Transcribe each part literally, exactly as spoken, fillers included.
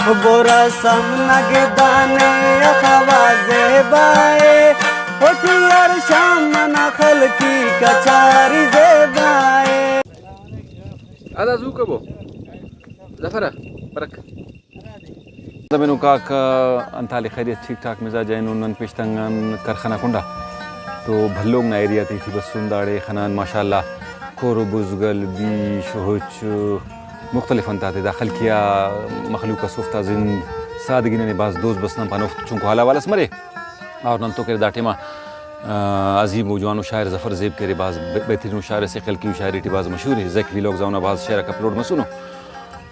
برا سم نگدانے اخوا زیبائے، اوٹی ہر شام منا خلقی کچاری زیبائے۔ ادا زو کبو۔ ظفر آ، برک۔ دبنو کاک، انتالے خیریت، ٹھیک ٹھاک مزاج اینو؟ نن پیشتنگ آن کرخ ئنا کنڈا تو بھلوک نا ایریا تیٹی بسن، داڑے خنان ماشاءاللہ کور و بزگل، بیش، ہچ، مختلف انت آتے دا خلقی آ مخلوق اس، اوفتا زند سادگی ننے بھاز دوست بس۔ نن پانہ اوفتا چنکو حال احوال اس مرے۔ اور نن تو کہ دا ٹائما، آ، عظیم و جوانو شاعر ظفر زیب کہ ارے، بھاز بہ-، بہترینو شاعر اسے، خلقی و شاعری ٹی بھاز مشہور ءِ۔ زیک ویلاگز آ اونا بھاز شعر آک اپلوڈ مسنو۔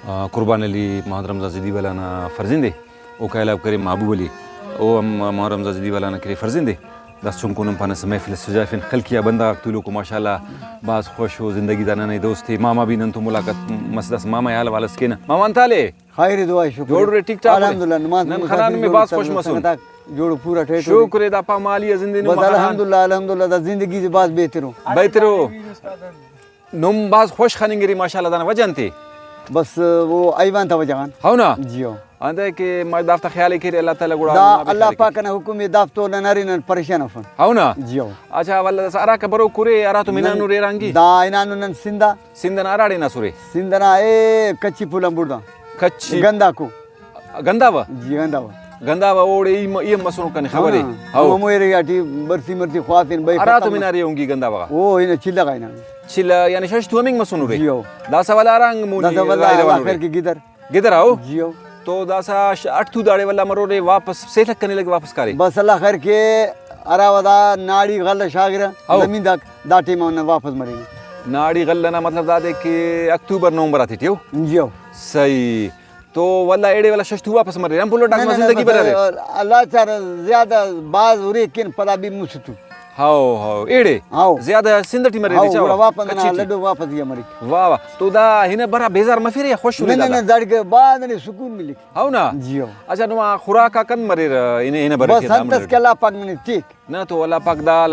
آ، قربان علی محمد رمضان زیدی والا نا فرزند ءِ، اوکا علاوہ کرے محبوب علی، او ہم محمد رمضان زیدی والا نا کرے فرزند ءِ۔ داسہ چنکو نن پانہ اسہ محفل اس سجائفن، خلقی آ بندغ آک تولوکو ماشاءاللہ بھاز خوش ءُ، زندگی دا ننے دوست ءِ۔ ماما بھی نن تو ملاقات مس، داسہ ماما ءِ حال احوال اس کینہ۔ ماما انت حال ءِ؟ خیر دعا شکر۔ جوڑ ءُ ٹھیک ٹھاک ءُ؟ الحمدللہ، نماز مون خنان نمے، بھاز خوش مسون۔ جوڑ پورا ٹھیک ءُ۔ شکر ءِ، دا پا مالی آ زندے نمے بس خنان۔ الحمدللہ، الحمدللہ، دا زندگی سے بھاز بہتر ءُ۔ بہتر ءُ۔ نم بھاز خوش خننگرے ماشاءاللہ، دانا وجہ انت ءِ؟ بس او حیوان تا وجہ غان۔ ہو نا؟ جی ہو۔ انتئے کہ ما دافتا خیال ءِ کیرے اللہ تعالیٰ گڑا دا نما بھی اللہ خیال ءِ پاک کیرے۔ نا حکم ءِ، دافتو نن ارے نن پریشان افن۔ ہو نا؟ جی ہو۔ اچھا، ولدا داسہ ہراکا بروک ارے، ہراتم نن ہنانو ریرانگی؟ دا ہنانو نن سندھ آ۔ سندھ ئنا ہراڑے ہناسرے؟ سندھ ئنا اے کچھی پل آن بڑدا۔ کچھی۔ گنداکو۔ گنداوہ؟ جی، گنداوہ۔ گنداوہ اوڑے ای م-، ای ہم مسنو کنے خبرے۔ ہاں۔ ہو۔ ہمو ایریا ٹی برسی مرسی خوافن بھئی ہراتم ختم۔ ہنارے اونگی گنداوہ غا؟ او ہنا چلہ غا ہنانو۔ چلہ یعنی شش تو ہمنگ مسنو رے؟ جی ہو۔ داسہ ولدا ہرانگ مونی داسہ ولدا راہی اللہ روانو خیر رے؟ کے گدر۔ گدر آ ہو؟ جی ہو۔ تو داسہ ش-، اٹ تو داڑے ولدا مرورے واپس سے لکھ کنے لگے واپس کارے؟ بس اللہ خیر کے، ہرا ودا ناڑی غلہ شاغرہ ہو۔ زمینداک دا ٹائم آن واپس مرینہ۔ ناڑی غلہ نا مطلب دادے کہ اکتوبر نومبر آتیٹی ہو؟ جی ہو۔ صحیح۔ تو ولدا ایڑے ولدا شش تو واپس مرے، ہم پلوٹ آک نہ، نہ، نہ، زندگی بس، برارے۔ اللہ چار زیادہ باز ارے کن پدا بھی مسہ تو۔ ہاؤ، ہاؤ، ایڑے؟ ہاؤ۔ زیادہ سندھ ٹی مرے ہاؤ، دے چاوہ؟ گڑا واپس ننا کچھی ٹی؟ لڈو واپس یا مریک۔ واہ، واہ۔ تو دا ہنہ برا بیزار مفیرے یا خوش نہ، ارے نہ، دادا؟ نہ، داڑکہ بعد نے سکون ملک۔ ہاؤ نا؟ جی ہاؤ۔ اچھا، نما خوراک آک انت مریر، ہنہ، ہنہ برے بس کہ دا انت اس مریر؟ کہ اللہ پاک ننے تیک۔ نہ تو اللہ پاک دا، آ،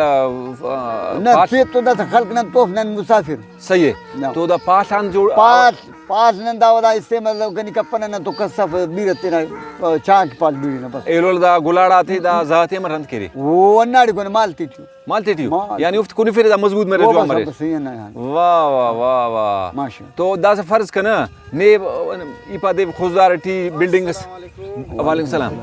نہ، پاڷ تیک تو داسہ خلق نن توف نن مسافر۔ صحیح ہے۔ نہ۔ تو دا پاڷ آن جوڑ پاڷ، پاڷ نن دا ودا استعمال کنی کپنہ نہ تو کس اف بیرہ تینا، آ، چانک پاڷ بیرہ نہ بس۔ ایلو دا گلاڑ آتے دا زہ تے امر انت کیرے؟ او اناڑے کنے مال تیٹی۔ مال تیٹی؟ مال۔ یعنی اوفتے کنفیرے دا مضبوط مریر، او جوان بس، مریر۔ بس، صحیح ہے نا یار۔ واہ، واہ، واہ، واہ۔ ماشاءاللہ۔ تو داسہ فرض کنا، نے ای پا دے خضدار ٹی بلڈنگ اس۔ وعلیکم السلام۔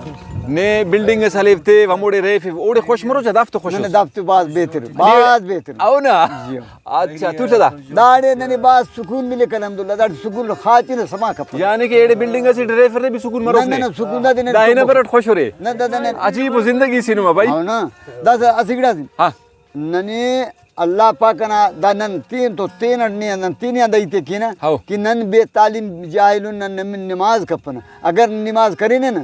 نے بلڈنگ اس ہلیو تے ہموڑے ریفیو، اوڑے خوش مروچا؟ دافتے خوش نہ، نہ، اس؟ دافتے بھاز بہتر، بھاز بہتر۔ او نا؟ جی ہاں۔ اچھا، تو چدا؟ داڑے ننے بھاز سکون ملک الحمدللہ، داڑے سکون خاطر سما کپ۔ یعنی کہ ایڑے بلڈنگ اسے ریفر نے بھی سکون مروف نہ، نے؟ نہ، سکون دا دے ننے دا ہنا تو برٹ خوش ہو رے۔ نہ، دا، دا، نہ۔ عجیب زندگی سی نما بھائی۔ ہاں نا۔ دا، دا اسہ گڑا سے۔ ہاں۔ ننے اللہ پاک انا دا نن تین تو تین اٹ نے نن تینے آن دا ہیتے کینہ ہو۔ کہ نن بے تعلیم جاہل ان، نن نم-، نماز کپنہ۔ اگر نماز کرینے نن،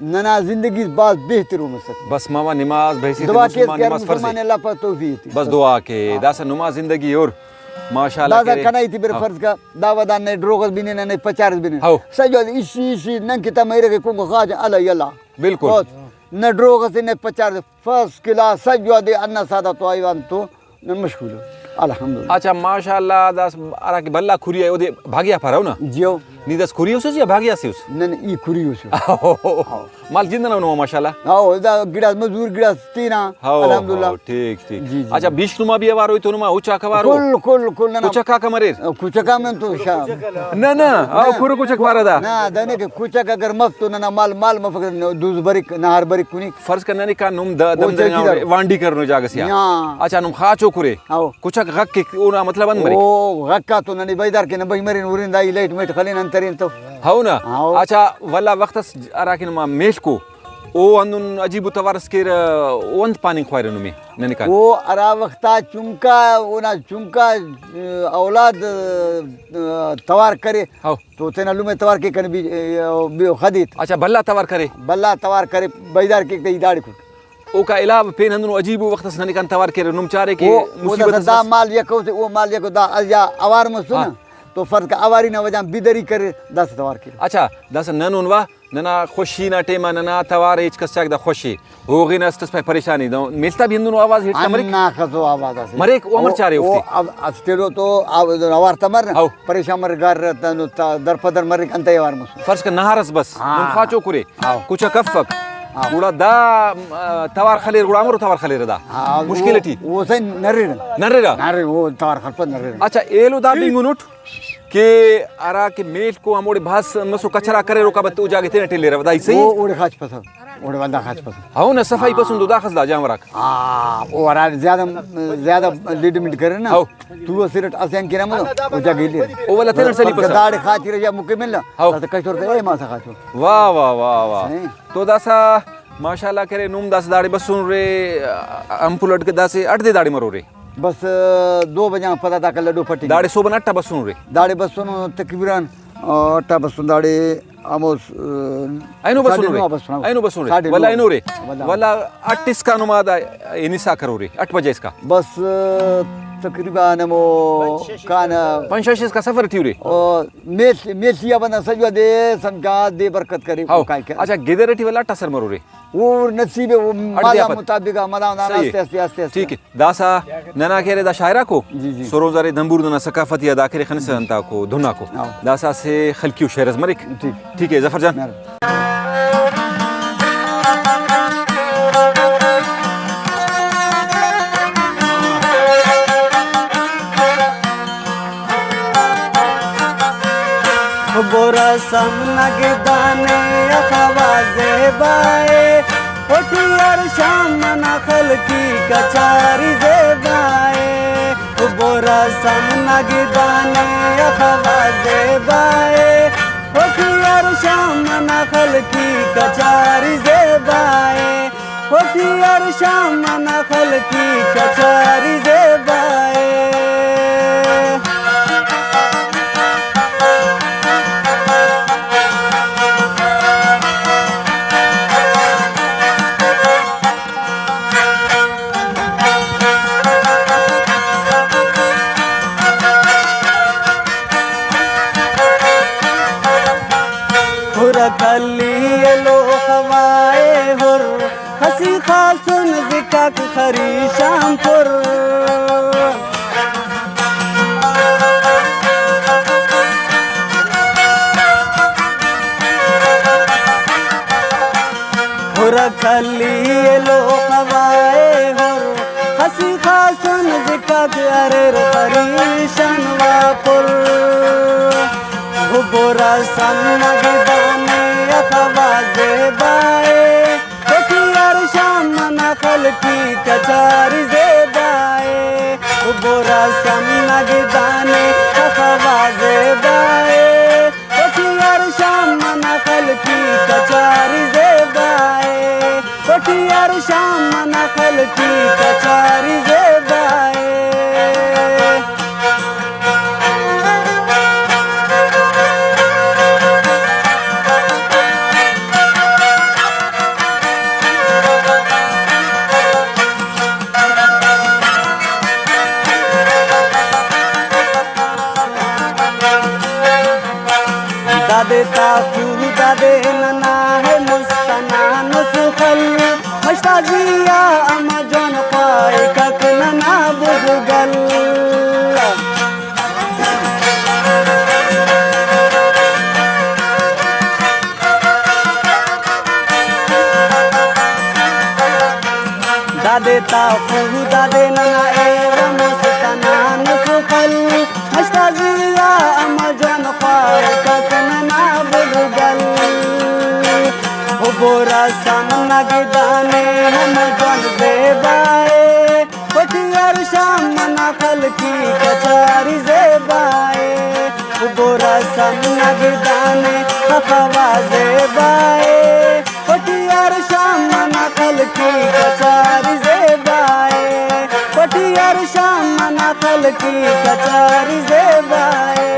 ننا زندگی بھاز بہتر و مسٹ۔ بس ماما نماز بحیثیت دعا کیس مسلمان کہ ہر نماز فرض مسلمان ہے۔ اللہ پاک توفیق ایتے۔ بس دعا کے، ہاں۔ داسہ نماز زندگی اور ماشاءاللہ داسہ کرے۔ کنا ہیتے برے ہاں۔ فرض کا، دا ودا نے ڈروغ اس بننہ، نے پچار اس بننہ۔ ہو۔ سجو دے اشی اشی نن کہ تا میرے کے کنگو خواجہ اللہ یلا۔ بالکل۔ بس۔ نہ ڈروغ اسے نہ پچار اسے، فرسٹ کلاس سجو دے انا سادہ تو ایوان تو نن مشغول ان۔ الحمدللہ۔ اچھا، ماشاءاللہ، داس ہرا کہ بھلا کھری ءِ، اودے بھاگیا پارہ نا؟ جیو۔ نی داس کھری اسس یا بھاگیا سے اس؟ نن ای کھری اسس۔ مال جند ئنا نما ماشاءاللہ۔ ہاؤ، دا گڑاس مزور، گڑاس تینا۔ ہاؤ، الحمدللہ۔ ہاؤ، ٹھیک، ٹھیک۔ جی، جی۔ اچھا، بیشک نما بھی اوارو تو نما اچاک اوارو؟ کل، کل، کل ننا۔ کچک آک مریر؟ کچک آ من تو شا-، نہ، نہ، او نہ۔ کھرو کچک پارہ دا۔ نہ، دنے کہ کچک اگر مف تو ننا مال، مال مفک، دوز بریک، نہار بریک کنی۔ فرض کر ننے کان نم د-، او دم درینگا چوکیدار۔ وانڈی کرنو جاگہ سے آ۔ ہاں۔ اچھا، نم خاچو کرے۔ ہاں۔ کچک غک کے اونا مطلب انت مریک؟ او غک آ تو ننے بیدار کینہ، بھئی مرین ہرن دا ای لائٹ مائٹ خلین انت ارین تو۔ ہو نا؟ ہاں۔ اچھا، ولدا وخت اس ہراکہ نما میل کو، او ہندن عجیب و توار اس کیرہ، او انت پاننگ خواہرہ نمے ننے کان؟ او ہرا وخت آ چنکا، اونا چنکا، اولاد، توار کرے۔ ہو۔ تو تینا لمہ توار کے کنے بی-، بی-، خدیت۔ اچھا، بھلا توار کرے؟ بھلا توار کرے، بیدار کیک تہ ای داڑے کن۔ اوکا علاوہ پین ہندنو عجیب وخت اس ننے کان توار کیرہ، نم چارے کہ او، او مصیبت داسہ اس دا مس۔ مال یکو تے او مال یکو دا یا اوار مسنہ۔ ہاں۔ تو فرض کہ اواری نا وجہ غان بیدری کرے، داسہ توار کیرہ۔ اچھا، داسہ نن ہن وا، ننا خوشی نا ٹائم آ ننا توار ءِ ہچ کس چاگہ دا خوش ءِ، ہوغن اس کس پائے پریشان ءِ، دا میل تا بھی ہندنو آواز ہیٹ تا مریک؟ ہنداخسو آواز اسے۔ مریک، او امر چارے او اوفتے؟ اب اسٹ ایلو تو آو-، اوار تا مر نا، ہو۔ پریشان مر گار تا-، تا-، در پدر مریک، انتئے اوار مسو۔ فرض کہ نہار اس بس، ہاں۔ نن خواچو کرے، ہاں۔ کچک افک۔ ہاں۔ گڑا دا، آ، توار خلیر، گڑا امرو توار خلیرہ دا؟ ہاں، مشکل او، ٹی۔ او سائیں نریرہ۔ نریرہ؟ نریرہ، او توار خلپہ نریرہ۔ اچھا، ایلو دا بنگنٹ کہ ہرا کہ میل کو ہموڑے بھاز مسو کچرا کریروکا بت او جاگہ تینا ٹلیرہ، دا ہی صحیح؟ او، اوڑے خاچ پسہ، اوڑے ولدا خاچ پسہ۔ ہو نا، صفائی پسند او داخس دا جانوراک۔ ہاں، او ہرا زیادہ، زیادہ لیڈ مڈ کرے نا۔ ہو۔ تو اسہ رٹ اسے آن کینہ ملو، او جاگہ ہی لے۔ او ولا تینٹ سلیپسہ۔ داڑے خاچرہ یا مکے ملہ، ہو۔ داسہ کشور تے اے ماسا خاچو۔ واہ، واہ، واہ، واہ۔ صحیح۔ تو داسہ ماشاءاللہ کرے، نم داسہ داڑے بسونرے، امپل اٹ کہ داسہ اٹ دے داڑے مرورے؟ بس، دو بجہ آن پدا داکا لڈو پٹنگ۔ داڑے صوبن اٹ آ بسونرے؟ داڑے بسونو تقریباً، آ، اٹ آ بسون داڑے ہمو س-، اینو ساڑھے بسونرے؟ نو آ بسون، ہاں۔ اینو بسونرے؟ ساڑھے ولا نو۔ اینورے؟ ولا۔ ولا اٹ اسکان نما دا ہنسا کرورے، اٹ بجہ اسکا؟ بس، تقریباً ہمو کانہ پنچ شش اسکا سفر ٹی ارے؟ او، میل، میل ٹی آ بندغ سجوہ دے سمجھا دے برکت کرے، ہاؤ۔ کائک۔ اچھا، گدر ٹی ولا اٹ اثر مرورے؟ او نصیب ءِ، او اٹ دے مالا آ پد۔ مطابق آ، مالا دانا صحیح۔ استے، استے، استے، استے۔ ٹھیک ہے۔ داسا ننا کہ ارے دا شاعراکو، جی، جی۔ سرو زرے دمبور ننا ثقافت یا دا کرے خنسہ انتاکو دھناکو۔ ہاں۔ داسا اسہ خلقیو شعر اس مریک۔ ٹھیک۔ ٹھیک ہے ظفر جان۔ مہربانی۔ برسم نگدانے اخوا زیبائے، اوٹی ہر شام منا خلقی کچاری زیبائے۔ برسم نگدانے اخوا زیبائے، اوٹی ہر شام منا خلقی کچاری زیبائے۔ اوٹی ہر شام منا خلقی کچاری زیبائے۔ ہر کلی ایلو خوائے ہر، خسی خاسن زکاک خریشان پر۔ ہر کلی ایلو خوائے ہر، خسی خاسن زکاک اریر خریشان وا پر۔ ہبورا سم نگدانے اخوا زیبائے۔ اوٹی ہر شام منا خلقی کچاری زیبائے۔ او برسم نگدانے اخوا زیبائے۔ اوٹی ہر شام منا خلقی کچاری زیبائے۔ اوٹی ہر شام منا خلقی کچاری زیبائے۔ دادے تاکو دادے ننا ہے مستنا نسخل، مشتازی آ امہ جون خواہکک ننا بزگل۔ دادے تا خو دادے ننا ایوہ مست انا نسخل، مشتازی آ امہ جون خواہکک ننا بزگل۔ او برسم نگدانے ہم جون زیبائے۔ اوٹی ہر شام منا خلقی کچاری زیبائے۔ او برسم نگدانے اخوا زیبائے۔ اوٹی ہر شام منا خلقی کچاری زیبائے۔ اوٹی ہر شام منا خلقی کچاری زیبائے۔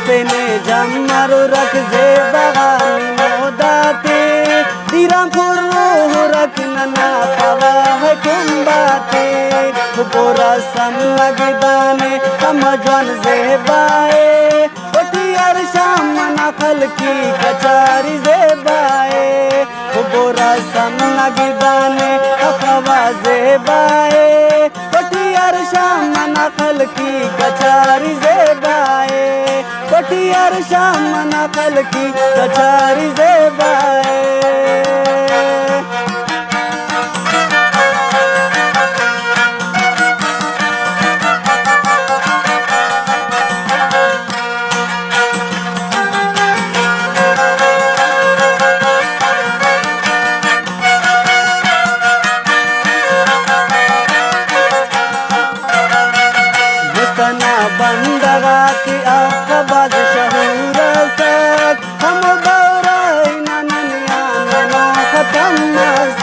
تینے جمرورک زیبا غا نموداتے، دیران پر روحرک ننا پواہ کنباتے۔ بورا سم لگدانے ہم جوان زیبائے، پٹی ہر شام منا خلقی کچاری زیبائے۔ بورا سم لگدانے اخوا زیبائے، پٹی ہر شام منا خلقی کچاری زیبائے، پٹی ہر شام منا خلقی کچاری زیبائے۔ مست انا بندغ آتے اخہ بھاز شہور ئسک، ہمو دور آ ہنا ننے آن ننو ختم مسک۔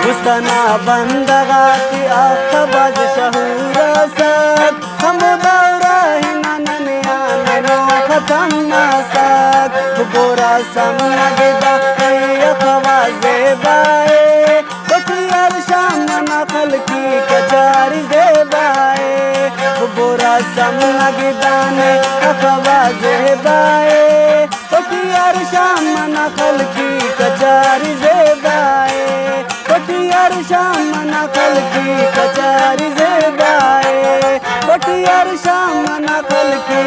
مست انا بندغ آتے اخہ بھاز شہور ئسک، ہمو دور آ ہنا ننے آن ننو ختم مسک۔ بورا سم لگدانے اخوا زیبائے، پٹی ہر شام منا خلقی کچاری زیبائے۔ بورا سم لگدانے اخوا زیبائے، پٹی ہر شام منا خلقی کچاری زیبائے، پٹی ہر شام منا خلقی کچاری زیبائے، پٹی ہر شام منا خلقی